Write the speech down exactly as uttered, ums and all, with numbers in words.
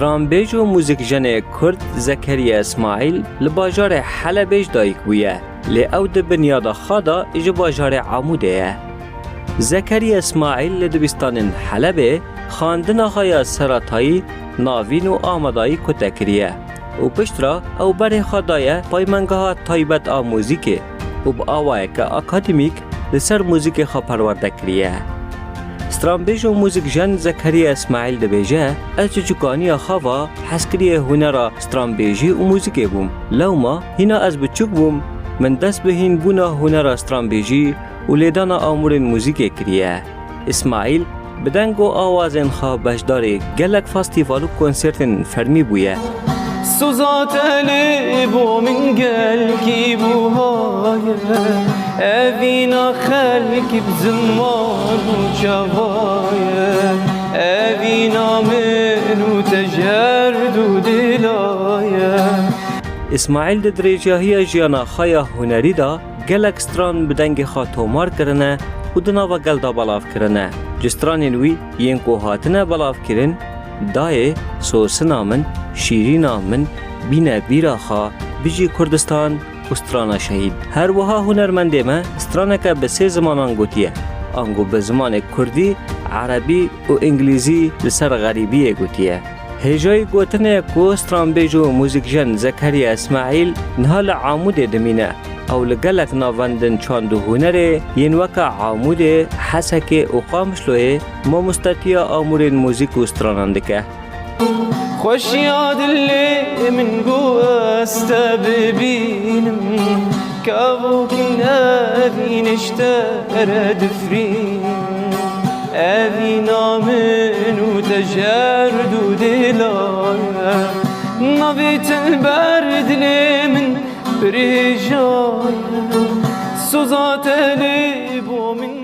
Stranbêj û muzîkjenê Kurd Zekeriya Îsmaîl li bajarê Helebê ji dayik bûye, lê ew di binyada xwe de ji bajarê Amûdê ye. Zekeriya Îsmaîl li dibistanên Helebê xwendina xwe ya seretayî, navîn û amadayî kute kiriye û piştre ew berê xwe daye paymengeha taybet a muzîkê û bi awayeke akademîk li ser muzîkê xwe perwerde kiriye. Stranbêj û muzîkjen Zekeriya Îsmaîl dibêje, Ez ji çûkaniya xwe ve hezkiriyê hunera stranbêjî û muzîkê bûm. Lewma hîna ez biçûk bûm, min dest bi hînbûna hunera stranbêjî û lêdana amûrên muzîkê kiriye. Îsmaîl bi deng û awazên xwe beşdarî gelek festîval û konsertên fermî bûye. Soza te lê bo min gelkî buha ye, evîna xelkî bi ziman û çava ye, evîna min û te ji her du dila ye. Îsmaîl di dirêjahiya jiyana xwe ya hunerî de gelek stran bi dengê xwe tomar kirine û di nava gel de belav kirine. Ji stranên wî yên ku hatine belavkirin, Dayê, Sosina min, Şîrîna min, Bîne bîra xwe, Bijî Kurdistan û Strana Şehîd. Her wiha hunermendê me straneke bi sê zimanan gotiye, ango bi zimanê kurdî, erebî û îngilîzî li ser xerîbiyê gotiye. Hêjayî gotinê ye ku stranbêj û muzîkjen Zekeriya Îsmaîl niha li Amûdê dimîne. Ew li gelek navendên çand û hunerê yên weke Amûdê, Hesekê û Qamişloyê mamostetiya amûrên muzîk û stranan dike. Xweşiya dilê min got ez te bibînim, kevokî nevîn ji te re difrînim. Evîna min û te ji her du dila ye. Navê te li ber dilê min birêja ye. Soza te lê bo min